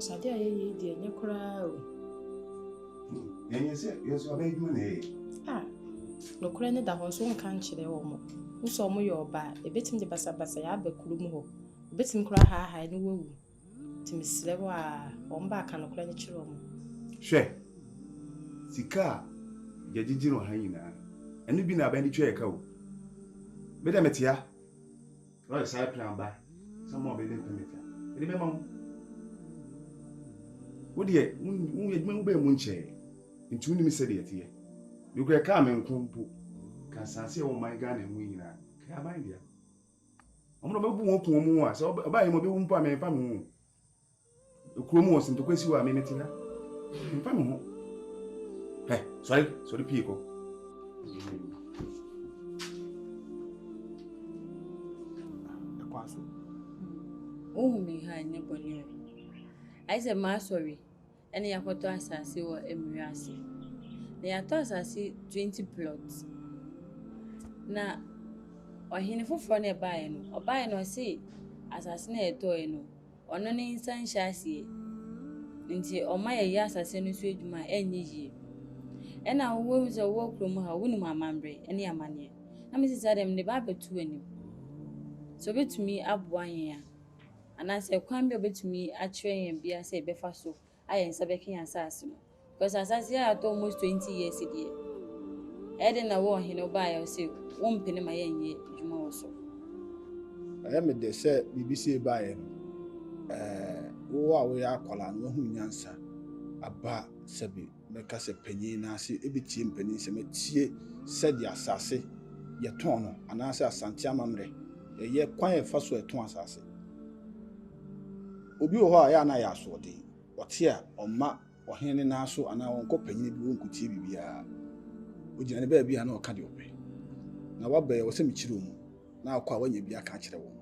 Because adeɛ a yɛyɛ yi deɛ ɛnyɛ koraa o. Yɛnyɛ sɛ yɛn nso abɛyɛ adwuma na yɛyɛ. Ah, nokorɛ no da hɔ nso wonka nkyerɛ wɔn. Wo sɛ wɔn yɛ ɔbaa, ɛbɛtumi de basabasayɛ aba kurom hɔ. Ɛbɛtumi koraa ahaahae ne wawu. Nti mesrɛ wo a, wɔn ba aka nokorɛ no kyerɛ wɔn. Hwɛ, sika a yɛgyegye no ha nyinaa, ɛno bi na aban de tua yɛ ka o. Me dɛ mete ha, na ɔde saa plan ba sɛ mo a building permit a, mede bɛma wo. Wo deɛ, wo adwuma wo bɛɛ mu nkyɛɛ, nti wonim sɛdeɛ ɛteɛ. Mekura kaa me nko mpo, ka asase a ɛwɔ ɔman Ghana mu yi nyinaa, ka aban dea. Ɔmo na ɔbɛbu wɔn ku wɔn mu a, sɛ ɔbaa yi mu ɔbɛwu mpo a memfa me ho. Kurom wɔ sɛ ntɔkwa si hɔ a me mete ha. Memfa me ho. Hɛ, sɔre, sɔre pie kɔ. Ɛkwan so. Wohu me ha ɛnyɛ bɔne o. Ayɛ sɛ m'asɔre ɛne yɛakɔtɔ asase wɔ Emiri ase. Na yɛatɔ asase 20 plot. Na ɔhene foforɔ no ɛbaeɛ no, ɔbaeɛ no ɔse asase no a yɛtɔeɛ no, ɔno ne nsa nhyɛ aseɛ. Nti ɔma yɛyɛ asase no so adwuma a ɛnyɛ yie. Ɛna wohu sɛ wowɔ kurom ha, wonim amammerɛ ne amanneɛ. Na mese saa deɛ mede ba abɛto w'anim. Sɛ wobɛtumi aboa yɛn a, anaasɛ kwan bi a wobɛtumi akyerɛ yɛn bia sɛ yɛbɛfa so a yɛn nsa bɛka yɛn asase no. Because asase a yɛatɔ almost 20 years deɛ, ɛyɛ den na wo ɔhene wobaeɛ wo sɛ wompene ma yɛnyɛ adwuma wɔ so. Ɛyɛ me dɛ sɛ biribi sei baeɛ no, ɛɛ, wo a woyɛ akwadaa no woahunu nyansa aba sɛbe mɛka sɛ panyin no ase ɛbɛtie mpanin nsɛm, atie sɛdeɛ asase yɛtɔn no anaasɛ Asante amammerɛ yɛyɛ kwan a yɛfa so a yɛtɔn asase. Obi wɔ hɔ a ɛyɛ a na ayɛ asoɔden, ɔte a ɔmma ɔhene ne nan so anaa ɔnkɔ panyin bi hɔ nkɔtie biribiara. Ɔgyina ne baabi a na ɔka deɛ ɔpɛ. Na waba yi, ɛwɔ sɛ mekyerɛ wo mu na akɔ a woanya bi aka akyerɛ wɔn.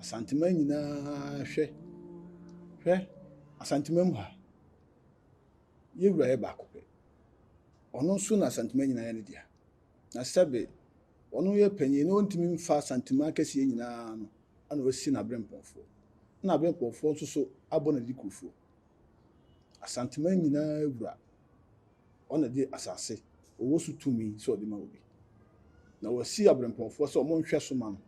Asanteman nyinaa hwɛ, hwɛ, Asanteman mu ha, yɛn wura yɛ baako pɛ. Ɔno nso na Asanteman nyinaa yɛ ne dea. Na sɛbe ɔno yɛ panyin na ɔntumi mfa Asanteman kɛseɛ nyinaa no, ɛna wasi n'aberempɔnfoɔ. Na aberempɔnfoɔ nso so abɔ n'adikurofoɔ. Asanteman nyinaa wura, ɔna de asase, ɔwɔ so tumi sɛ ɔde ma obi. Na wasi aberempɔnfoɔ sɛ ɔmo nhwɛ so ma no.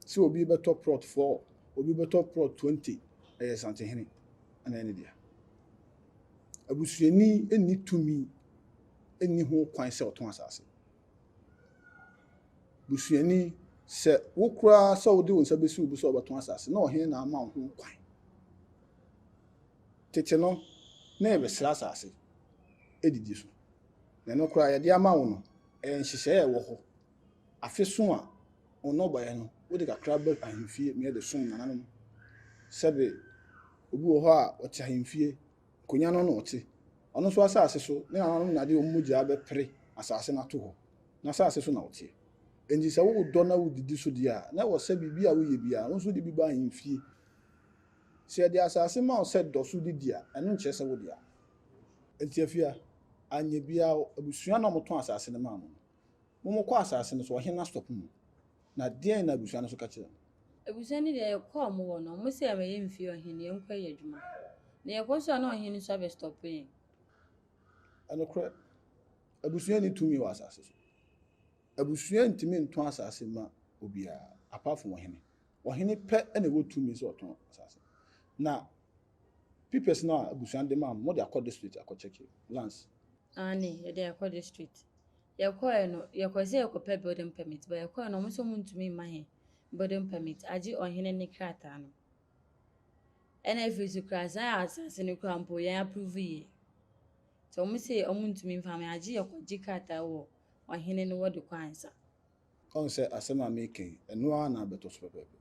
Sɛ obi bɛtɔ plot 4, obi bɛtɔ plot 20, ɛyɛ Asantehene ɛna ɛne dea. Abusuani nni tumi, nni ho kwan sɛ ɔtɔn asase. Busuani, sɛ wo koraa sɛ wode wo nsa bɛsi wo bo sɛ wobɛtɔn asase, na ɔhene na ama wo ho kwan. Tete no, na yɛbɛsrɛ asase edidi so. Na ɛno koraa yɛde ama wo no, ɛyɛ nhyehyɛeɛ a ɛwɔ hɔ. Afe so a wo nnɔbaeɛ no, wode kakra ba ahemfie ma yɛde som nananom. Sɛbe obi wɔ hɔ a ɔte ahemfie, nkonnwa no na ɔte. Ɔno nso asase so, ne nananom na de wɔn mogya bɛpere asase no ato hɔ. N'asase so na ɔteɛ. Enti sɛ wodɔ na wodidi so deɛ a, na ɛwɔ sɛ biribi a woyɛ biara, wo nso wode bi ba ahemfie. Sɛ yɛde asase ma wo sɛ dɔ so didi a, ɛno nkyerɛ sɛ wo dea. Enti afia, anyɛ biara abusua na wɔtɔn asase no maa mo no, momokɔ asase no so, ɔhene no astɔpo mu. Na deɛn na abusua no nso ka kyerɛ mo? Abusua no deɛ yɛkɔ a wɔwɔ no, wɔn sɛ ɛma yɛmfie ɔhene, yɛnkɔ yɛ adwuma. Na yɛkɔ so a na ɔhene nso abɛstɔpo yɛn. Ɛnokorɛ, abusua nni tumi wɔ asase so. Abusua ntumi ntɔn asase ma obiara apart from ɔhene. Ɔhene pɛ na ɛwɔ tumi sɛ ɔtɔn asase. Na papers no a abusua no de maa mo, mode akɔ district akɔ check lands. Aane, yɛde akɔ district. Yɛkɔɛ no, yɛkɔ sɛ yɛkɔpɛ building permit, but yɛkɔɛ no, ɔmo sɛ ɔmo ntumi mma yɛn building permit, agye ɔhene ne krataa no. Ɛna afei so koraa, saa asase no koraa mpo yɛn approve yɛ. Nti ɔmo sɛ ɔmo ntumi mfa ma yɛn, agye yɛkɔgye krataa wɔ ɔhene no wɔde kɔ ansa. Ɔn sɛ asɛm a meka yi, ɛno ara na abɛtɔ so pɛpɛɛpɛ.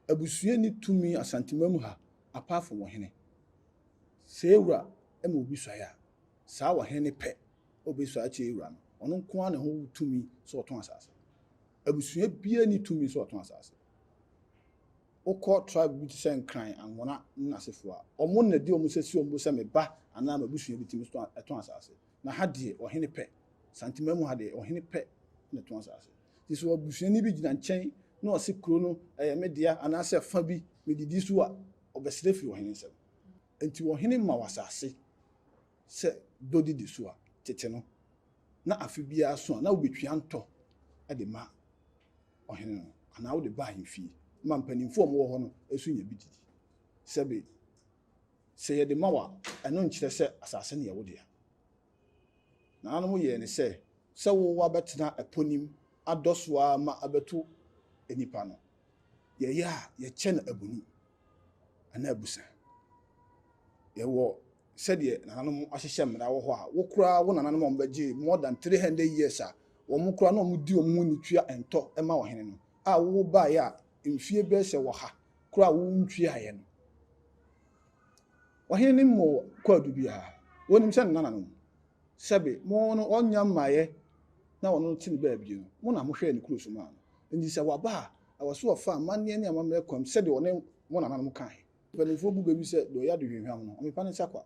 Abusua ni tumi Asantema mu ha apart from ɔhene. Sɛ ewura ma obi suae a, saa ɔhene ne pɛ a obɛsua akyerɛ ewura no, ɔno nko ara na ɛho tumi sɛ ɔtɔn asase. Abusua biara ni tumi sɛ ɔtɔn asase. Wokɔ tribe bi te sɛ Nkran, Anwona ne n'asefoɔ a, ɔmo na di ɔmo nsa si ɔmo bo sɛ me ba anaa m'abusua bi tumi ɛtɔn asase. Na ha deɛ ɔhene pɛ. Santema mu ha deɛ ɔhene pɛ na ɛtɔn asase. Nti sɛ abusuani bi gyina nkyɛn na ɔse kuro no ɛyɛ me dea anaasɛ fa bi medidi so a, ɔbɛsrɛ firi ɔhene nsam. Enti ɔhene ma wo asase sɛ dɔ didi so a, tete no, na afe biara so a, na wobɛtua ntɔ de ma ɔhene no anaa wode ba ahemfie ma mpanimfoɔ a wɔwɔ hɔ no nso nya bi didi. Sɛbe sɛ yɛde ma wo a, ɛno nkyerɛ sɛ asase no yɛ wo dea. Nananom yɛɛ no sɛ, sɛ wo woabɛtena ɛpo no mu adɔ so ara ma abɛto nnipa no, yɛyɛ a yɛkyɛ no abunu anaa abusa. Yɛwɔ sɛdeɛ nananom ahyehyɛ mmara wɔ hɔ a, wo koraa wo nananom a wɔbɛgyee more than 300 years a wɔn koraa na wɔdi wɔn ho ni tua ntɔ ma ɔhene no, a wo baeɛ a mfie bɛyɛ sɛ ɔha koraa a wontuaeɛ no. Ɔhene no mmɔɔ kwaadu biara. Wɔnim sɛ ne nananom, sɛbe mo no ɔnnya mmaeɛ na ɔno te ne baabi no, mo na mohwɛɛ ne kuro so maa no. Enti sɛ waba a, ɛwɔ sɛ ɔfa amanneɛ ne amammerɛ kwan mu sɛdeɛ ɔne mo nananom kaeɛ. Mpanimfoɔ bu bɛ bi sɛ, Deɛ ɔyɛ adehwamhwam no, ɔmpepa ne nsa kwa.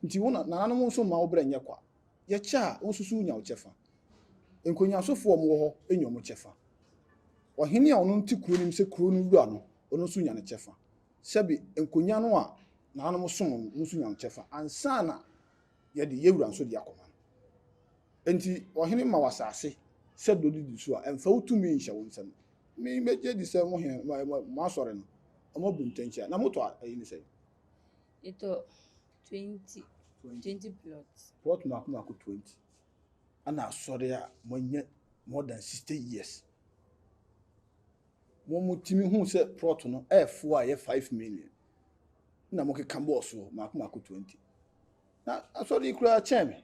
Nti wo nananom nso mma wo berɛ nyɛ kwa. Yɛkyɛ a, wo nso so wonya wo kyɛfa. Nkonyaasofoɔ a wɔwɔ hɔ nya wɔn kyɛfa. Ɔhene a ɔno te kuro no mu sɛ kuro no wura no, ɔno nso nya ne kyɛfa. Sɛbe nkonya no a nananom som no, ɔno nso nya ne kyɛfa ansa na yɛde yɛn wura nso de akɔma no. Enti ɔhene ma wo asase sɛ dɔ didi so a, ɛmfa wo tumi nhyɛ wo nsam. Me mɛgye adi sɛ mo hene, mo asɔre no, wɔabu ntɛnkyea. Na motɔ ayi ne sɛn? Yɛtɔ 20, 20 plots. Plot mmaako mmaako 20. Ɛna asɔre a moanya more than 60 years. Mo mo tumi hu sɛ plot no ɛɛfo a ɛyɛ 5 million. Na mo keka bɔɔ soɔ mmaako mmaako 20. Na asɔre yi koraa kyɛn me.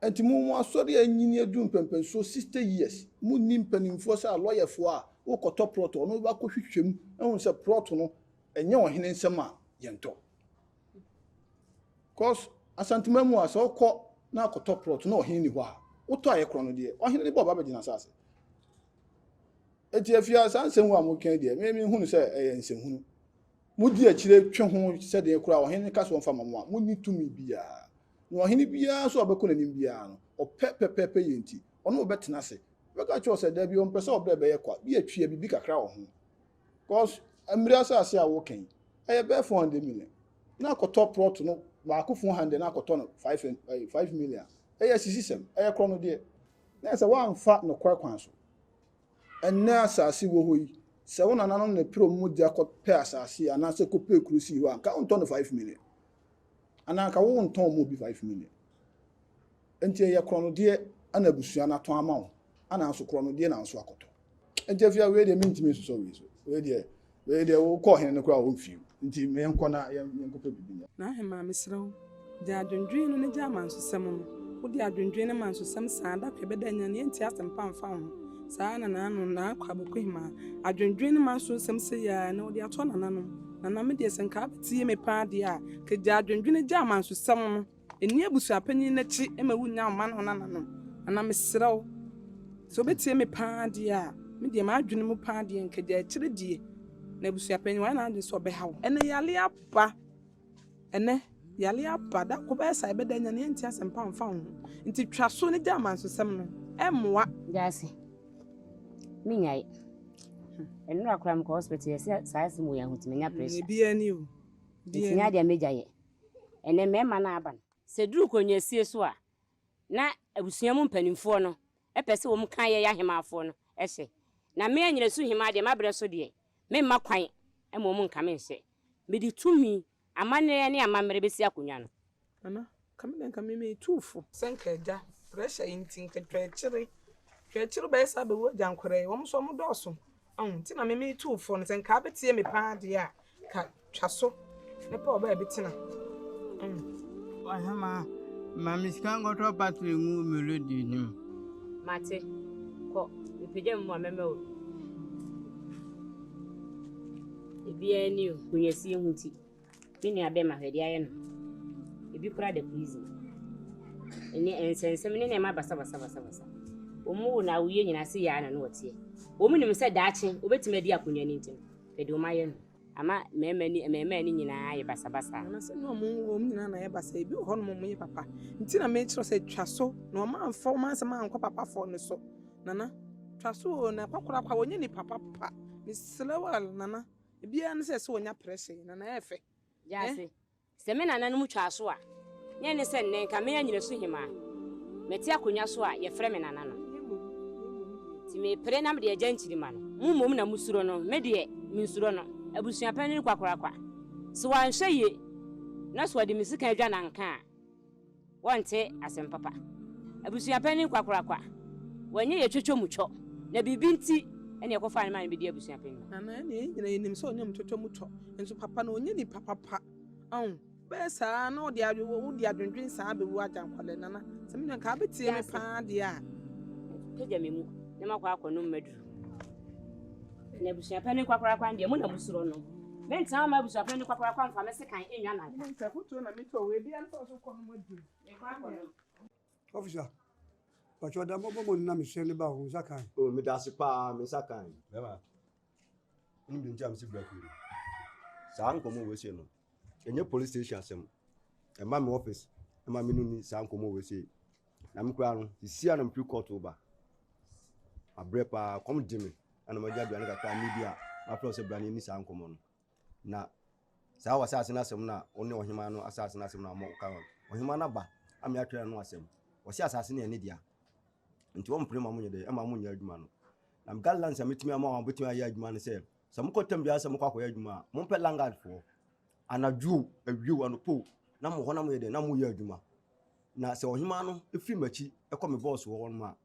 Nti mo mo asɔre a anyini aduru mpɛmpɛnsoɔ 60 years. Mo nni mpanimfoɔ sɛ alɔyɛfoɔ a wokɔtɔ plot ɔno bakɔ hwehwɛ mu ɛhu sɛ plot no ɛnyɛ ɔhene nsɛm a yɛntɔ. Cause Asantema mu a sɛ wokɔ na akɔtɔ plot na ɔhene ni hɔ a wotɔ a yɛkorɔ no deɛ ɔhene ne bɔ ɔba bɛgyina asase. Eti afia saa nsɛm a moka deɛ me me hunu sɛ ɛyɛ nsɛmhunu. Modi akyire twe ho sɛdeɛ koraa ɔhene no ka sɛ ɔmfa ma mo a monni tumi biara. Na ɔhene biara nso a ɔbɛkɔ n'anim biara no ɔpɛ pɛpɛɛpɛ yɛ nti ɔne wo bɛtena ase. Ɔbɛka kyerɛ wo sɛ daabi ɔmpɛ sɛ ɔbrɛ bɛyɛ kwa bi atwia biribi kakra wɔ ho. Cause mmere asase a woka yi ɛyɛ bɛyɛ 400 million na akɔtɔ plot no baako 400 na akɔtɔ no 5 5 million ɛyɛ asisisɛm ɛyɛ korɔ no deɛ na sɛ woamfa nokorɛ kwan so ɛnnɛ asase wɔ hɔ yi sɛ wo nananom na pere wɔn mogya kɔpɛ asase anaasɛ kɔpɛ kuro sii hɔ a nka wontɔ no 5 million anaa nka wontɔn mu obi 5 million nti ɛyɛ korɔ no deɛ ana abusua no atɔn ama wo ana nso korɔ no deɛ na nso akɔtɔ nti afia wei deɛ mentumi nsosɔ wei so wei deɛ wei deɛ wokɔ ɔhene no koraa ɔmfie nti menkɔ na yɛnkɔpɛ biribi nyɛ. Na ahemaa mesrɛ wo gyae adwendwen no ne gyae amansosɛm no wode adwendwen ne mansosɛm saa da koro ɛbɛda anya no yɛntie asɛmpa mfa wo ho saa na naano naa kɔ abɔkɔ hemaa adwendwen ne mansosɛm sei ara na wode ato nananom nana me deɛ sɛ nka wobɛtie me paa deɛ a ka gyae adwendwen gyae amansosɛm no Nni abusuapanyin no akyi mma wunnya wo mma ne wo nananom. Nana, mesrɛ wo, sɛ wobɛtie me paa deɛ a, me deɛ m'adwene mu paa deɛ, nka gya akyire die. Na abusuapanyin, wayɛ n'adwene sɛ ɔbɛha wo. Ɛnnɛ, yare aba. Ɛnnɛ, yare aba. Da ko bɛyɛ saa, yɛbɛda anya no, yɛnte asɛmpa mfa wo ho. Nti twa so na gya amansosɛm no. Ɛmmoa. Gyasi, menyae. Nnora koraa mekɔ hospital yɛse saa asɛm wei ahu nti manya pressure. Ebiara ni o. Nti nyɛ adeɛ a mɛgya yɛ. Ɛnnɛ mmarima no aba no. Sɛ ɛduru kɔnyasie so a, na abusua mu mpanimfoɔ no pɛ sɛ wɔka yɛn ahemaafoɔ no hyɛ. Na me Anyinasu hemaa deɛ, m'aberɛ so deɛ, meremma kwan ma wɔnka me nhyɛ. Mede tumi, amanneɛ ne amammerɛ bɛsi akonnwa no. Nana, nka me deɛ nka me metu wo fo. Sɛ nka agya pressure yi nti nka twa akyire twa akyire wobɛyɛ saa bɛwu agya nkwadaa yi wɔn nso wɔn dɔɔso ɔho nti na me metu wo fo no sɛ nka abɛtie me paa deɛ a ka twa so ne pɛ ɔbaa bi tena ɔho. Ɔhemaa, ma me sika nkɔtɔ battery ngu me radio no mu. Mate. Kɔ. Mepagya me mu a mɛma wo bi. Ebiara ni o. Konyasie ho nti. Me nua bɛma hwɛ deɛ ayɛ no. Ebi koraa da prison. Ɛne nsɛnsɛm ne nneɛma basabasabasabasa. Wɔn wo na awoyɛ nyinaa se yaa na no wɔteɛ. Wɔn nim sɛ daakye wɔbɛtumi adi akonnwa no nti no, hwɛ deɛ wɔn ayɛ no. Ama mmarima ni mmarima ni nyinaa ayɛ basabasa. Nana sɛ ne wɔn wɔn nyinaa na ayɛ basa ebi wɔ hɔ nom wɔn yɛ papa nti na mekyerɛ sɛ twa so na wɔn amfa wɔn asɛm ankɔ papafoɔ no so nana twa so o na kwakorakwa wɔnyɛ nipa papa mesrɛ wo nana. Ebiara ne sɛ sɛ wɔnya pressure yi na na ɛyɛ fɛ. Gyaase. Sɛ me nananom twaa so a, na ɛne sɛ nnɛ nka me Anyinasu Hemaa, mete akonnwa so a yɛfrɛ me Nana no. Nti mepere na mede agya nkyirimma no. Mo mmom na mosuro no, me deɛ, mensuro no. Abusua panin kwakorakwa, sɛ wanhwɛ yie na sɛ ɔde me sika adwa nanka a, wɔnte asɛm papa. Abusua panin kwakorakwa, wanyɛ yɛ twotwo mu twɔ, na biribi nti na yɛkɔfaa no maa no bɛdii abusua panin. Nana, ɛnneɛ yɛn nyinaa yɛnim sɛ ɔnyɛ mtwotwo mu twɔ, nso papa no ɔnyɛ nipa papa. Ɔn, bɛyɛ saa na ɔde adwe, wode adwendwen saa bɛwu agya nkwadaa Nana, sɛ me nua nka wobɛtie me paa deɛ a. Pagya me mu na makɔ akɔnom maduru. Na abusua panin kwakorakwa deɛ mo na mosuro no. Mentena hɔ mma abusua panin kwakorakwa mfa me sekan nnwa nanka. Nti afotuo na metɔ wei bia no sɛ ɔso kɔ nom aduru. Mekɔ akɔnom. Officer, pakyɛ da mɔbɔ mo na mesɛ ne ba wo nsa kan. Oh, meda ase paa, me nsa kan. Bɛma, wonim deɛ nti a mese bra fie no? Saa nkɔmmɔ wei sei no, ɛnyɛ police station asɛm. Ɛma me office, ɛma me no ni saa nkɔmmɔ wei sei. Na me koraa no, sisi a na mefiri court ba. Mabrɛ paa, kɔm de me. Ɛna magya aduane kakra medi a, mafrɛ wo sɛ bra na yɛnni saa nkɔmmɔ no. Na saa w'asase no asɛm no a wo ne ɔhemaa no asase no asɛm no a wɔka no, ɔhemaa no aba ama yɛatwerɛ no asɛm. Ɔse asase no yɛ ne dea. Nti ɔmpene ma monyɛ dɛ, ɛma monyɛ adwuma no. Na guidelines a metumi ama wɔn abɛtumi ayɛ adwuma no sɛ, sɛ mokɔ tam biara sɛ mokɔ akɔyɛ adwuma a, mompɛ landguard foɔ. Anadwo o, awia o, anɔpa o, na mo hɔ na moyɛ dɛ, na moyɛ adwuma. Na sɛ ɔhemaa no firi m'akyi kɔ me bɔs wɔ hɔnom a,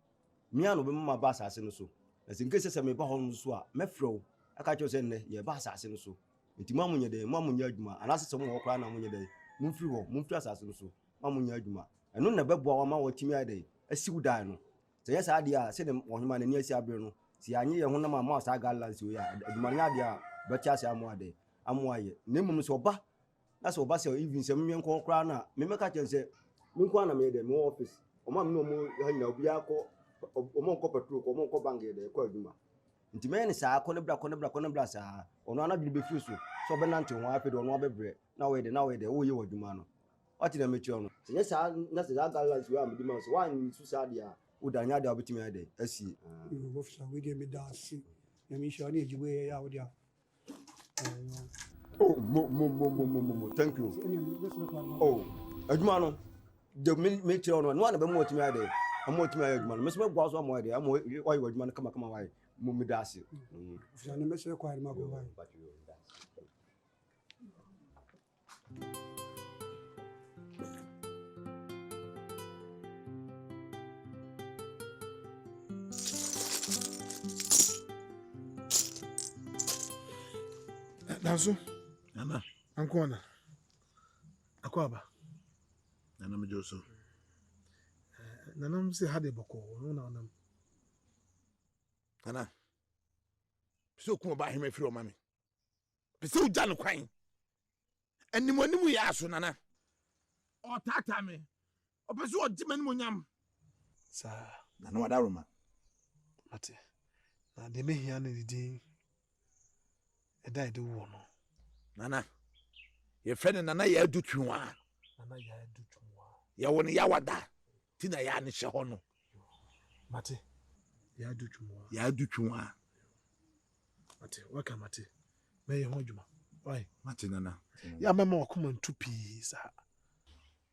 me ara na ɔbɛma maba asase no so. Na sɛ nkesi sɛ meba hɔnom nso a, mɛfrɛ wo aka akyerɛ wo sɛ nnɛ yɛreba asase no so. Nti mo a monyɛ dɛn, mo a monyɛ adwuma, anaasɛ sɛ mowɔ hɔ koraa na monyɛ dɛn, momfiri hɔ, momfiri asase no so, mo a monyɛ adwuma. Ɛno na ɛbɛboa wo ama woatumi ayɛ dɛn, asi wo dan no. Sɛ ɛnyɛ saa deɛ a, sɛdeɛ ɔhemaa n'ani asi abere no, sɛ yɛanye yɛn honam amma saa guidelines wei a, adwuma no nyɛ adeɛ a ɔbɛte ase ama woayɛ dɛn, ama woayɛ. Na mmom sɛ ɔba na sɛ ɔba sɛ even sɛ memenkɔ hɔ koraa no a, me mɛka kyerɛ no sɛ me nko ara na meyɛ dɛ mewɔ office. Wɔn a me ne wɔn ha nyinaa obiara kɔ wɔn nkɔ patrol kɔ wɔn nkɔ bank yɛ dɛ kɔ adwuma. Nti mɛyɛ no saa kɔ ne bra kɔ ne bra kɔ ne bra saa. Ɔno ara n'adwene bɛfiri so sɛ ɔbɛnante ho afei deɛ ɔno abɛbrɛ na ɔyɛ dɛ na ɔyɛ dɛ ɔreyɛ w'adwuma no. Wate deɛ mekyerɛ no? Sɛ nyɛ saa na sɛ saa guidelines wei a mede ma wo sɛ woansu saa deɛ a woda nyɛ adeɛ a wobɛtumi ayɛ dɛ asie. Yoo officer wei deɛ meda ase nyame nhyira wo ne adwuma yi ɛyɛ a wode a Oh, mo mo mo mo mo mo thank you. Oh, adwuma no de me me kyerɛ no no ana bɛmu ɔtumi ayɛ dɛ ɔmo ɔtumi ayɛ adwuma no me nso mɛboa so ama ɔyɛ dɛ ama ɔyɛ adwuma no kama kama wayɛ mo me da ase. Ofisa ne mɛsrɛ kwan no ma kɔ wayɛ. Danso. Nana. Anko ana. Akɔ aba. Nana me jo so. Eh, nana m sɛ ha de bɔkɔɔ no na ɔnam. Nana. Sɛ okun ɔba ahema firi ɔma me. Pɛ sɛ wogya no kwan. Animuanimu yɛ aso, Nana. Ɔretaataa me. Ɔpɛ sɛ ɔgye m'animuonyam. Saa. Nana Wadaroma. Mate. Na deɛ mehia ne ne din ɛda a yɛde woo no. Nana, yɛfrɛ no Nana Yaa Adu Twumwaa. Nana Yaa Adu Twumwaa. Yɛwɔ no Yawada ti na Yaa no hyɛ hɔ no. Mate. Yaa Adu Twumwaa. Yaa Adu Twumwaa. Mate, waka mate. Mɛyɛ ho adwuma. Why? Mate nana. Ya mɛma wakoma ntu pii saa.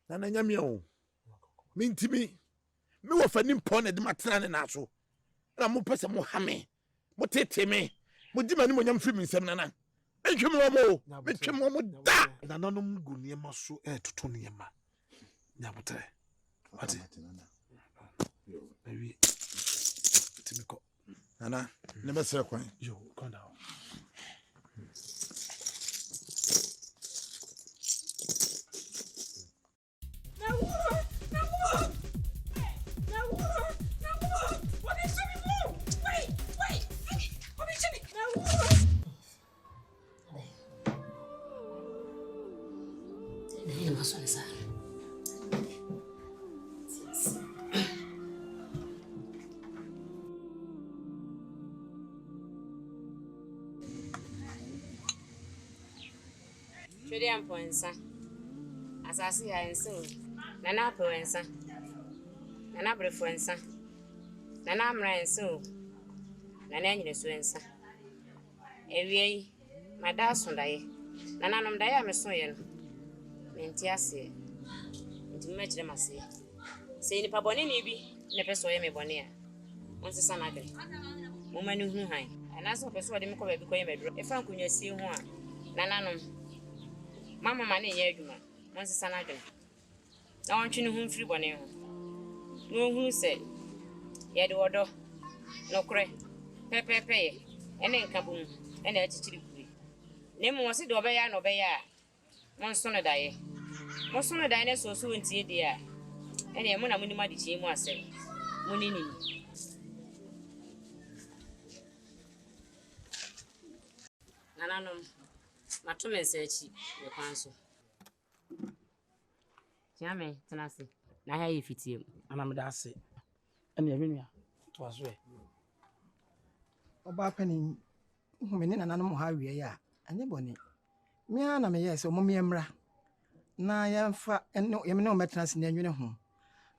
Nana nyamea o. Mentimi. Me wɔ fa nimpɔn na ɛde matena ne nan so. Na mo pɛ sɛ mo ha me. Mo tete me. Mo gye m'animonyam firi me nsam nana. Mentwe me wɔn o. Mentwe me wɔn da. Nananom gu nneɛma so ɛretoto nneɛma. Nyabotrɛ. Wate? Mawie. Timi kɔ. Nana, ne bɛsrɛ kwan. Yo, kwan da hɔ. Twedeɛ mpɔnsa, asase ha nsa o, Nana Apew nsa, Nana Abrefo nsa, Nana Amena nsa o, Nana Anyinasu nsa. Awia yi, mada aso daeɛ. Nananom, daeɛ a mesoeɛ no, Mente aseɛ. Nti mommɛkyerɛ me aseɛ. Sɛ ɛyɛ nipa bɔneni bi na ɛpɛ sɛ ɔyɛ me bɔne a, ɔnsesa n'adwene. Momma no nhunu hann. Anaasɛ ɔpɛ sɛ ɔde me kɔ baabi kɔyɛ me aduro. Ɛfa nkonnwasie ho a, nananom, moamma ma no nyɛ adwuma. Monsesa n'adwene, na ɔntwe ne ho mfiri bɔne ho, na ɔnhunu sɛ yɛde ɔdɔ, nokorɛ, pɛpɛɛpɛyɛ, ne nkabom na akyekyere kuro yi. Na mmom ɔse deɛ ɔbɛyɛ ara na ɔbɛyɛ a, Monso no daeɛ. Moso no daeɛ na sɛ ɔse ɔntie deɛ a, ɛneɛ mo na monim adekyeɛ mu asɛm. Monni no ni. Nananom, mato me nsa akyi me kwan so. Kyeame, tena ase. Na ha yɛ fitia mu. Nana meda ase. Ɛneɛ me nua, toa so ɛ. Ɔbaa panin, wohu me ne nananom ha awiei a, ɛnyɛ bɔne. Me ara na meyɛɛ sɛ wɔn yɛmmra na yɛmfa ne yɛne wɔn mmɛtena ase na yɛnnwene ho.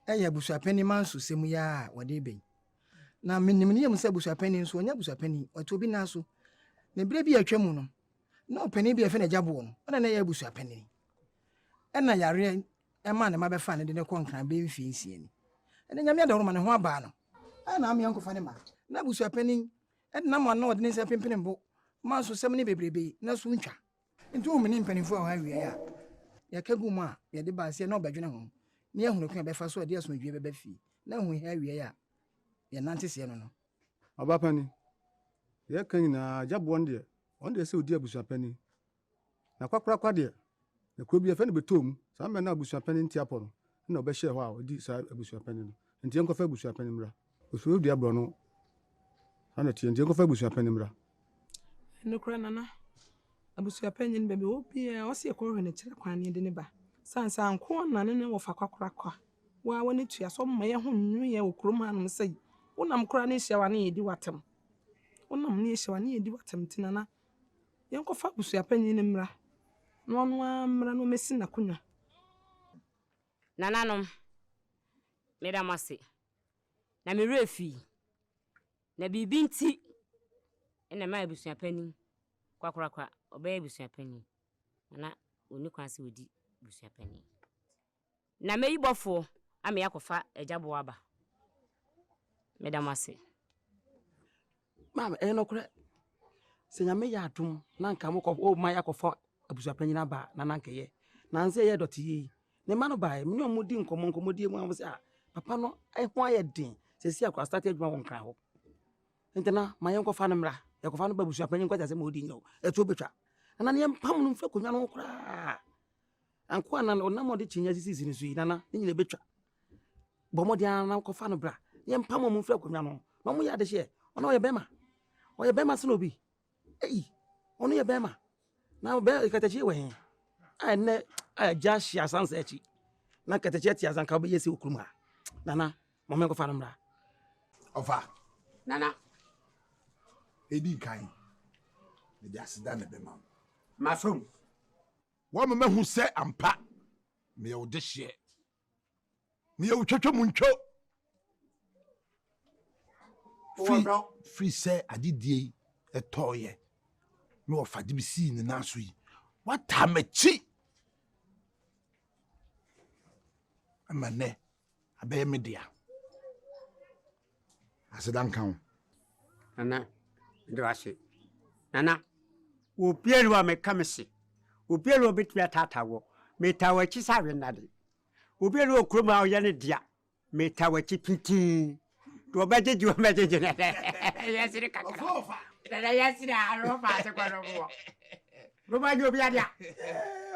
Ɛyɛ abusuapanin mansosɛm yi ara a wɔde reba yi. Na menim ne yam sɛ abusuapanin nso, ɔnyɛ abusuapanin, ɔte obi nan so. Na berɛ bi a atwa mu no, na ɔpanin bi a yɛfrɛ no Agya Boɔ no, ɔna na ɛyɛ abusuapanin. Ɛna yareɛ ɛmaa ne mma bɛfaa no de no kɔɔ Nkran bɛyɛ mfeɛ nsia ni. Ɛnɛ Nyame adaworoma ne ho abaa no. Ɛna ameɛ nkɔfa ne mma. Na abusuapanin Ɛdenam ano a ɔde ne nsa pempene bo ma nsosɛm ne bebrebe na so ntwa. Nti wohu me ne mpanimfoɔ a wɔha awiei a, yɛka gu mu a yɛde ba aseɛ na wɔbɛdwene ho na yɛahunu kwan a yɛbɛfa so a ɛde asomdwoeɛ bɛba fie na ahu hia awiei a yɛnante seɛ no no. Ɔba panin, deɛ yɛka nyinaa, agya boɔ no deɛ, ɔno deɛ sɛ ɔdi abusua panin. Na kwakorakwa deɛ, na kuro bi yɛfrɛ no Betoom, saa mmerɛ no a abusuapanin nte apɔ no na ɔbɛhyɛɛ hɔ a ɔdi saa abusuapanin no. Nti yɛnkɔfa abusuapanin mmra. Osuro dua borɔno, saa na ɛteɛ, nti yɛnkɔfa abusuapanin mmra. Nokorɛ Nana, abusuapanyin baabi ɔwɔ biara ɔse yɛkɔhwehwɛ no kyerɛ kwan na yɛde no ba. Sane sɛ anko na ne ne wɔfa kwakorakwa, wo ara w'ani tua sɛ ɔmma yɛn ho nnwo yɛn wɔ kurom hanom sɛi. Wonam koraa na yɛhyia wo a na yɛdi wo atɛm. Wonam na yɛhyia wo a na yɛdi wo atɛm nti Nana, Yɛnkɔfa abusua panyin no mmra, na ɔno ara mmra na ɔmmɛsi n'akonnwa. Nananom, meda mo ase, na me werɛ fii, na biribi nti na ɛmaa abusua panin kwakorakwa ɔbɛyɛ abusua panin, na na ɔnni kwan sɛ ɔdi abusua panin. Na mɛyi bɔfoɔ ama yɛakɔfa agya boɔ aba. Meda mo ase. Maame, ɛyɛ nokorɛ sɛ Nyame yɛ adom na nka mokɔ o ma yɛakɔfa abusuapanyin aba a, na na nka ɛyɛ. Nansa ɛyɛ dɔteyɛ yi, ne mma no baeɛ, me ne wɔn di nkɔmmɔ, nkɔmmɔdie mu a wɔn sɛ ah, papa no ho ayɛ den, sɛsi akora start adwuma wɔ Nkran hɔ. Nti na ma yɛnkɔfa no mmra, yɛkɔfa no ba abusuapanyin nkɔgye asɛm a ɔdi nyina o, ɛtoɔ bɛtwa. Nana ne yɛmpam no mfiri akonnwa no ho koraa. Ankoa na ɔnam a ɔde kyiniiɛ asisisisi ne so yi, nana, ne nyina bɛtwa. Bɔ mmɔden ara na kɔfa no bra. Yɛmpam wɔn mfiri akonnwa no ho. Na wɔyɛ adehyeɛ. Ɔno ɔyɛ bɛrima. Ɔyɛ bɛrima sene obi. Ei, ɔno yɛ bɛrima. Na bɛ katakyie wɔ he? A ɛnnɛ a agya ahye asansa akyi. Na katakyie ate asanka wobɛyɛ sɛ okurum ha. Nana, ma menkɔfa no mmra. Ɔfa. Nana. Edi kan, mede aseda na ɛbɛma wo. Masom. Woama mahu sɛ ampa meyɛ wo dehyeɛ, meyɛ wo twatwa mu ntwo. Firi sɛ adedie yi ɛtɔɔyɛ na wɔfa de bi sii ne nan so yi, woataa m'akyi ama nnɛ abɛyɛ me dea. Aseda nka wo. Nana, meda wo ase. Nana, obiara nni hɔ a meka me se, obiara nni hɔ a obetumi ataataa wɔ. Metaa w'akyi sɛ awennade. Obiara nni hɔ wɔ kurom ha a ɔyɛ ne dea. Metaa w'akyi pintinn. Deɛ ɔbɛgyegye wo mɛgyegye no. Yɛsere kakra. Nana yɛsere a ɔfa ase kɔ no boɔ. Roma nyɛ obi adea.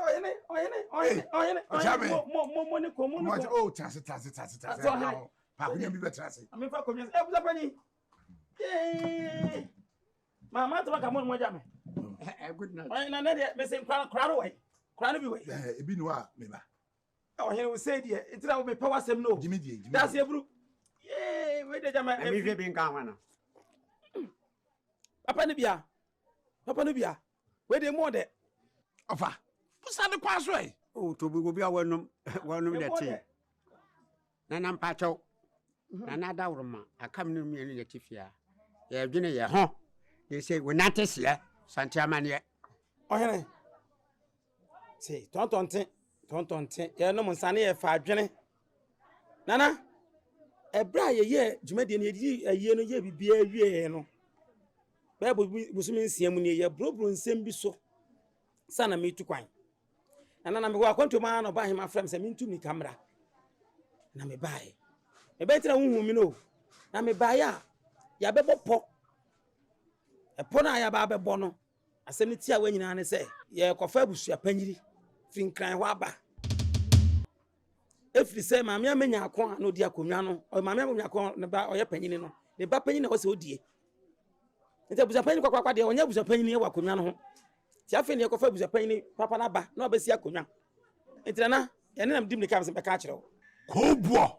Ɔhene, ɔhene, ɔhene, ɔhene, ɔhene, mo, mo, mo ne kɔ, mo ne kɔ. Oh, tase, tase, tase, tase. Pa akonnwa bi bɛtena ase. Mefa akonnwa sɛ, abusa panyin. Yee. Ma ma ntoma ka mo ne mo agya me. Good night. Ɔyɛ na ne deɛ mese nkora kora no wɔ yi. Kora no bi wɔ yi. Ebi ni hɔ a meba. Ɔhene wo sɛ deɛ nti na mepɛ w'asɛm no. Gyimi deɛ gyimi. Daase aburu. Yee wei deɛ gyama. Na mehwɛ bi nka ho no. Papa no bia. Papa no bia. Wei deɛ mu ɔdɛ. Ɔfa. Busa ne kwan so ɛ. O tobi obi a wɔnom wɔnom dɛ tee. Nana mpakyɛw, Nana Adaworoma, aka me ne wo mmienu na ɛte fie ha. Yɛdwene yɛ ho. De sɛ wo nante seɛ, sante amaneɛ. Ɔhene, te tɔntɔnte. Tɔntɔnte, yɛnom nsa ne yɛfa adwene. Nana, ɛberɛ a yɛyɛɛ dwumadie no, yɛdidi ayie no, yɛɛ biribiara wieeɛ no, bɛyɛ bosome nsia mu nie, yɛborɔborɔ nsɛm bi so sɛ na metu kwan. Na nana mewɔ akwantuo mu ara na ɔba ahema frɛ me sɛ mentu mmirika mmra. Na mebaeɛ. Mebɛn nti na wohu me no. Na mebaeɛ a, yɛabɛbɔ pɔ. Ɛpɔ no a yɛaba abɛbɔ no, Asɛm no tiawa nyinaa ne sɛ, yɛrekɔfa abusua panyini firi Nkran hɔ aba. Ɛfiri sɛ Maame Amenya Ako a na ɔdi akonnwa no, ɔyɛ Maame Amenya Ako ne ba ɔyɛ panyini no, ne ba panyin na ɛwɔ sɛ ɔdie. Nti abusua panyini kwakwakwa deɛ ɔnyɛ abusua panyini wɔ akonnwa no ho. Nti afei na yɛkɔfa abusua panyini papa no aba na ɔbɛsi akonnwa. Nti nana, yɛne nam di mmirika sɛ bɛka akyerɛ wo. Kooboɔ.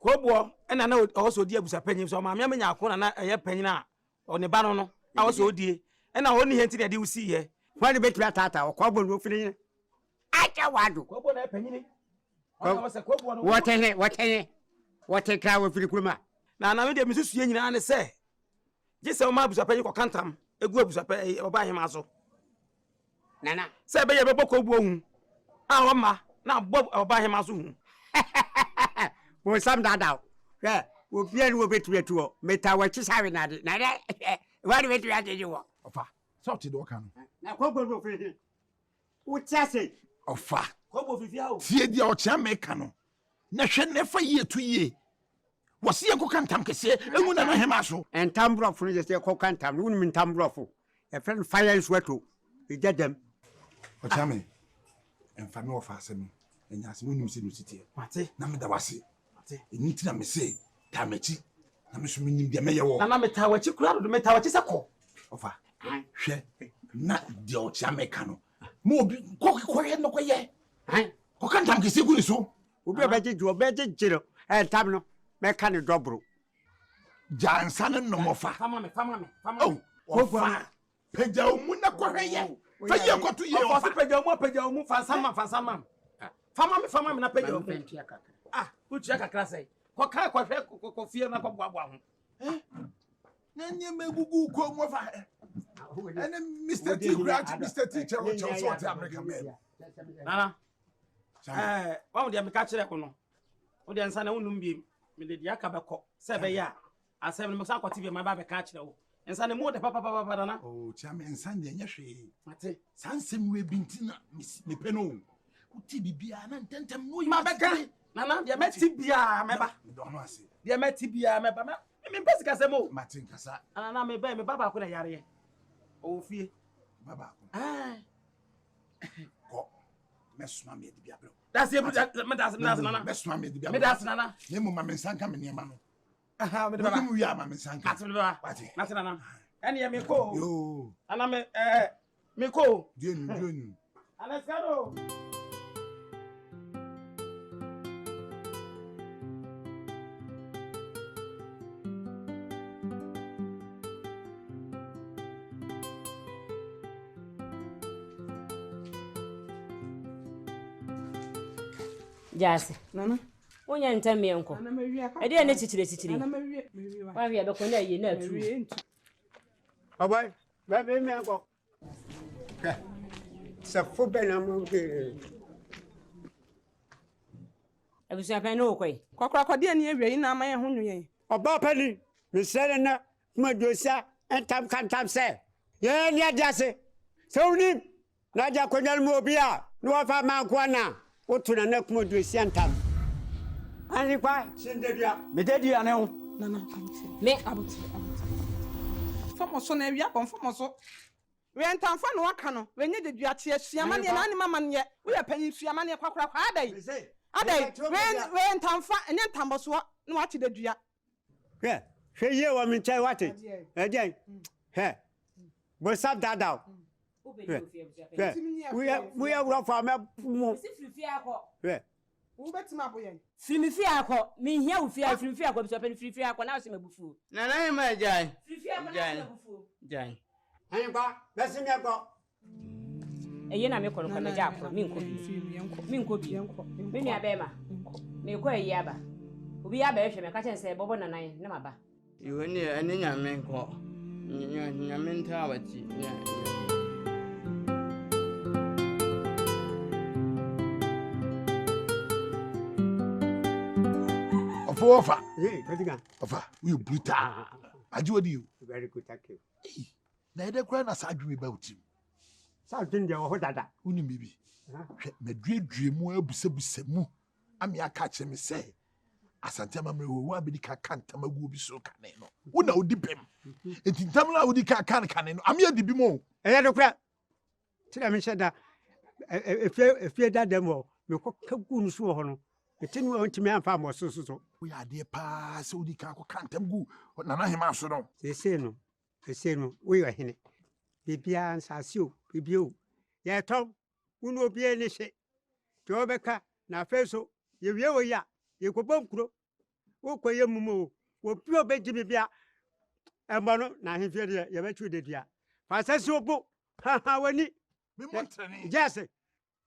Kooboɔ ɛna na ɔwɔ sɛ ɔdi abusua panyin sɛ Maame Amenya Ako na na ɛyɛ panyin a Ɔ ne ba no no a ɔsɛ ɔdie ɛna ɔnni hɛ nti na ɛde wo sii hɛ. Hwan na bɛtumi ataataa wɔ kɔbɔ no ofiri hene akyɛ wado. Kɔbɔ na ɛpanyini. Ɔna ɔsɛ kɔbɔ no. Wɔte he wɔte he wɔte kra wɔfiri kurom a. Na na me deɛ mesusue nyinaa ne sɛ gye sɛ ɔma abusuapanyin kɔka ntam egu abusuapɛ ɔba ahema so. Nana. Sɛ ɛbɛyɛ bɛbɔ kɔbuo hu a ɔma na abɔ ɔba ahema so hu. Bonsam daadaa wo. Hwɛ, obiara ni wɔbɛtumi atu wɔ. Metaa w'akyi sɛ awenade. Na dɛ, hwɛ, hwan na bɛtumi agyegye wɔ? Ɔfa, sɛ ɔte deɛ ɔka no. Na kɔbɔ no ofiri he? Wote ase? Ɔfa, Kɔbɔ ofiri fie ha o. tie deɛ ɔkyea meka no, na hwɛ na ɛfa yie to yie. Wɔse yɛnkɔka ntam kɛseɛ ngu Nana Hemaa so. Ntam borɔfo no yɛ sɛ yɛkɔka ntam no. Wonim ntam borɔfo? Yɛfrɛ no fire nsuato, egya dam. Ɔkyea me, mfa me wɔfa asɛm nyɛ asɛm. Wonim sɛdeɛ ɔsi teɛ. Mate. Na meda wo ase. Mate. Ɛno nti na mese taa m'akyi. Na me nso menim deɛ mɛyɛ wɔ. Nana metaa w'akyi koraa dodo. Metaa w'akyi sɛ kɔ. Ɔfa, hwɛ na deɛ ɔkyea me ka no, ma obi kɔ kɔyɛ no kɔyɛ. Kɔka ntam kɛseɛ gu ne so. Obi a ɔbɛgyegye ɔbɛgyegye no ntam no, mɛka ne dɔboro. Gya nsa no nom ɔfa. Fa ma me, fa ma me, fa ma me. Ɔfa, pagya wo mu na kɔhwɛ yɛ. Fa yie kɔto yie ɔfa. Ɔfa so pagya wo mu, pagya wo mu, fa nsa ma, fa nsa ma. Fa ma me, fa ma me na pagya wo mu. Ah, wotua kakra sɛn? Kɔka kɔhwɛ kɔ fie na kɔboaboa ho. Na nneɛma egugu kɔn mu ɔfa. Ɛne Mr. T kura Mr. T kyerɛ kyerɛ sɛ ɔte Amerika mɛm. Nana, ɛɛ wɔn deɛ meka kyerɛ wo no, wo deɛ nsa na wonum biem, mede deɛ aka bɛkɔ sɛ ɛbɛyɛ a asɛm no mesan kɔte bi ma ba bɛka akyerɛ wo. Nsa no mu ɔdɛ papapapa nana. Oh, tia me nsa deɛ nyɛ hwee. Mate. Saa nsɛm wei bi nti na mepɛ no o. Wote biribiara na ntɛntɛm no yi. Ma bɛka nana deɛ mɛte biara mɛba. Medɔ no ase. Deɛ mɛte biara mɛba. Mempɛ sikasɛm o. Mate nkasa. Nana mebɛ me ba baako na yareɛ. Ɔwɔ fie. Ba baako. Ɛɛ. Kɔ. Mɛsoma me adi bi abrɛ wo. Dase ebu medase medase nana. Mɛsoma me adi bi abrɛ wo. Medase nana. Na mmom ma me nsa nka me nneɛma no. Mede bɛba. Wodi mu wie a ma me nsa nka. Mate mede bɛba. Wate. Mate nana. Ɛneɛ mekɔ o. Yoo. Nana me ɛɛ mekɔ o. Duenu duenu. Nana sika no. Gyaase. Nana. Wonyɛ ntɛm meɛ nkɔ. Ɛdeɛ ne kyikyire kyikyire. Wahwe ɛbɛkɔ na ayie na atu. Ɔbɔi, bɛbɛ meɛ nkɔ. Hwɛ, sɛ fo bɛ na mo de. Abusuapɛn ne wokɔ yi. Kɔkɔrɔkɔdeɛ ne awia yi na ama yɛn ho nwo yɛn. Ɔbaa panin, mesrɛ no nnɛ kuma Josia ntam ka ntam sɛ, Yɛn ani agye ase sɛ wonim na agye akonnwa no mu obi a na wɔfa ma nkoa na woto Nana Kuma Josia ntam. Ahenkwa kyen dadua. Me dadua ne wo. Nana, aboterɛ. Me. Aboterɛ, aboterɛ, aboterɛ. Mfa mo so na awia bɔ, mfa mo so. Wɛ ntamfa na waka no, wɛ nyɛ dedua kyeɛ, sua amaneɛ na anim amaneɛ, woyɛ panyin sua amaneɛ kwakorakwa adɛn, adɛn, wɛ wɛ ntamfa, ɛnyɛ ntambɔsoɔ na wakye dedua. Hwɛ, hwɛ yie wɔ me nkyɛn wate, ɛdeɛn, hwɛ, bonsam daadaa wo, hwɛ, hwɛ, woyɛ, woyɛ wurɔfo a mɛpo mo, hwɛ. Wobɛtumi abo yɛn. Firi me fie ha kɔ, menhia wo fie ha, firi me fie ha kɔ, abusuapɛn firi fie ha kɔ na wohyɛ me abufuo. Nana Hemaa gyae, Firi fie ha kɔ na wohyɛ gyae, me abufuo. gyae. Ahenkwa, bɛse me nkɔ. Eye na mekɔ no kɔ mɛgya akoro menkɔ bio menkɔ bio me nua bɛɛma mekɔ ayi aba obi abɛhwehwɛ me ka kyɛn sɛ bɔbɔ nanan na maba. Yoo ɛneɛ ɛne nyame nkɔ nyame ntaa wakyi ne. Mefo wɔfa. Ɔfa, woyɛ brutal. Agye wadi o. Very good, thank you. Na ɛdɛ koraa na saa adwene ba wo tirim. Saa adwene deɛ wɔ hɔ dada. Wonim biribi? Hwɛ, maduadua mu abusabusa mu ame aka akyerɛ me sɛ Asante amammerɛ wɔ wo abɛdi ka ka ntam agu obi so kane no. Wo na wodi pɛm. Enti ntam no a wodi ka ka no kane no, ame adi bi mu o. Ɛyɛ nokorɛ. Kyerɛ me hyɛ da efie efie dada mu hɔ mekɔ ka gu no so wɔ hɔ no mete no a ɔntumi amfa ammɔ so so so. Woyɛ adeɛ paa sɛ wodi kan kɔka ntam gu Nana Hemaa so no. Seesei no seesei no woyɛ ɔhene biribiara nsase o biribi o yɛtɔn wo ne obiara ni hye deɛ ɔbɛka na afei so yɛwie wɔ yi a yɛkɔbɔ nkuro wokɔyɛ mum o obi a ɔbɛgye me bia ɛmmɔ no na ahemfie deɛ yɛbɛtwe dadua fa sɛ si wo bo haha w'ani gye ase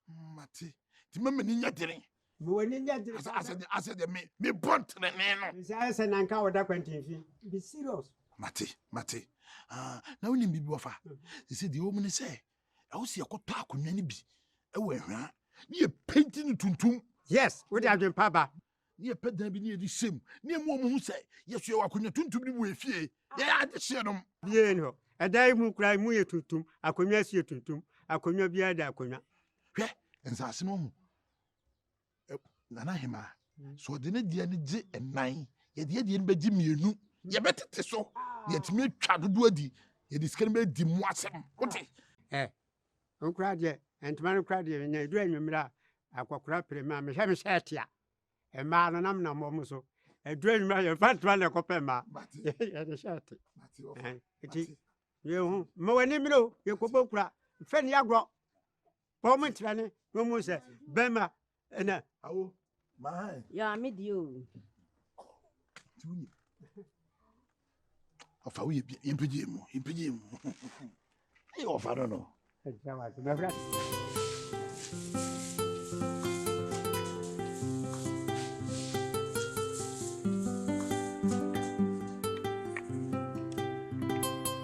mate nti ma m'ani nyɛ dene ma w'ani nyɛ dene asɛ deɛ me mebɔ ntenene no sɛ ayɛ sɛ nanka wɔda kwantinfi be serious mate mate ah, na wonim biribi wɔfa sɛ deɛ wɔ mu ne sɛ ɛwo sɛ yɛkɔtɔ akonnwa no bi ɛwɔ ahwaa ne yɛpenti no tuntum yes wode adwempa ba ne yɛpɛ dan bi ne yɛde hyɛ mu ne ɛmu ɔmo hu sɛ yɛso yɛwɔ akonnwa tuntum no mu wɔ efie yɛyɛ adehyeɛ nom. Bie ni hɔ ɛdan yi mu koraa mu yɛ tuntum akonnwa si yɛ tuntum akonnwa biara da akonnwa. Hwɛ nsaase no ho nana hemaa so ɔde ne deɛ no gye ɛnan yɛde yɛ deɛ no bɛgye mmienu yɛbɛtete so na yɛtumi atwa dodoɔ adi yɛde sika no bɛdi mu asɛm wote. Ɛ nkora deɛ ntoma no kora deɛ nya edu anwummerɛ a akɔkora pere ma mehwɛ me hyɛ ɛtea mmaa no nam nam wɔn so edu anwummerɛ a yɛmfa ntoma na ɛkɔpɛ mmaa yɛde hyɛ ɛte nti yɛhu ma w'ani mmerɛ o yɛkɔbɔ nkura mfɛ ne agorɔ bɔ wɔn nkyerɛ ne na wɔn sɛ bɛrima ɛna. Awo maa. Yɛ ame deɛ o. Ɔfa woyɛ bi yɛmpagye mu yɛmpagye mu ɛyɛ ɔfa no no.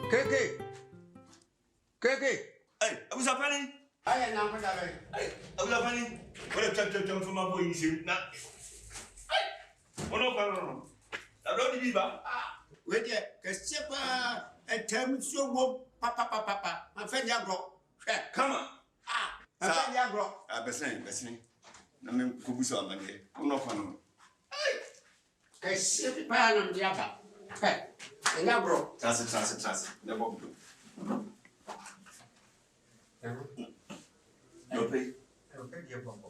Keke keke. Ɛy abusafani. Ayɛ nyanko da bɛn. Ɛy abusafani. Wọ́n twɛ twɛ twɛ nfuma bɔ yi nsɛm na. Ɛy wɔn ɔkwa no no. Abirɛ ɔdi bi ba. Wei deɛ kɛseɛ paa ɛtɛm nsuo wom papapapapa manfɛ ni agorɔ hwɛ. Kama. Ah manfɛ ni agorɔ. Ah bɛsɛn bɛsɛn na mi ko bu sɛ amadeɛ wɔn ɔkwa no. Kɛseɛ bi paa na mede aba. Hwɛ, ɛnyɛ agorɔ. Tena ase, tena ase, tena ase. Na bɔ bro. Dɔpɛ yi. Dɔpɛ deɛ bɔkɔ.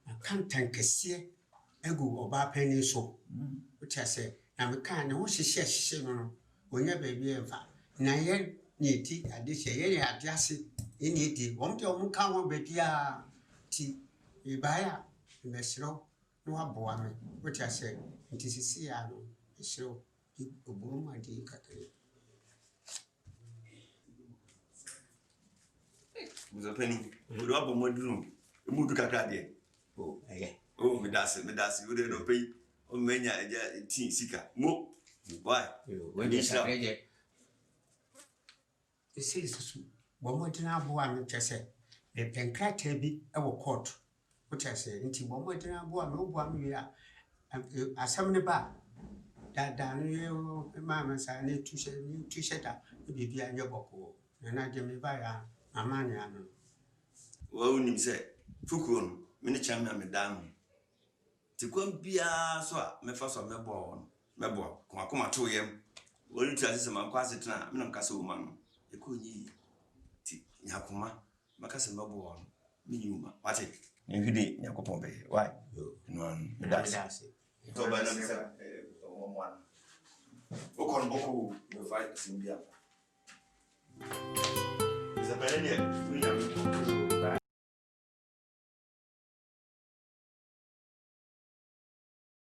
Maka ntankɛseɛ agu ɔbaa panin so. Wote aseɛ? Na mekaa ne ho hyehye a ɛhyehye no no, ɔnya baabi a ɛmfa. Na yɛn na yɛdi adehyeɛ, yɛn na yɛade ase, yɛn na yɛdie. Wɔn deɛ wɔn nka ho baabiara. Nti mebaeɛ a, mebɛsrɛ wo na waboa me wote aseɛ nti sesei ara no mesrɛ wo di obuo mu adeɛ yi kakra yi. Busuapɛni, wode wabɔ mmɔden o, emu du kakra deɛ. O, ɛyɛ. O, meda ase, meda ase, wode nɔpɛ yi, ɔmma nya agya tii sika. Mo, why? Wei deɛ kakra deɛ. Seesei nso so, bɔ mmɔden ara boa me, kyerɛ sɛ, mepɛ nkrataa bi wɔ kɔɔto, wote aseɛ, nti bɔ mmɔden ara boa me, woboa me wie a, asɛm no ba a, daadaa no yɛ maa me saa na ɛtu hyɛ, tu hyɛ da, na biribiara nyɛ bɔkɔɔ. Nana deɛ mebaeɛ a, m'amanneɛ ano no. Wonim sɛ fukuo no, me ne Kyame a meda ano. Nti kwan biara so a mɛfa so a mɛboa wo no, mɛboa wo. Ka w'akoma to wo yam. Wɔretu ase sɛ mankɔ asetena a, me na meka sɛ wo ma no. Ɛkɔ nyɛ yie. Nti nya akoma. Mɛka sɛ mɛboa wo no, menyi wo ma. Wate? Nhwɛ deɛ Nyankopɔn bɛyɛ. Wai? Ɛno ara no. Meda ase. Nti ɔbaa no sɛ ɔmmoa no. Wokɔ no bɔkɔ o, mɛfa asɛm bi aba. Sɛ pɛne deɛ, wonya me nkɔ.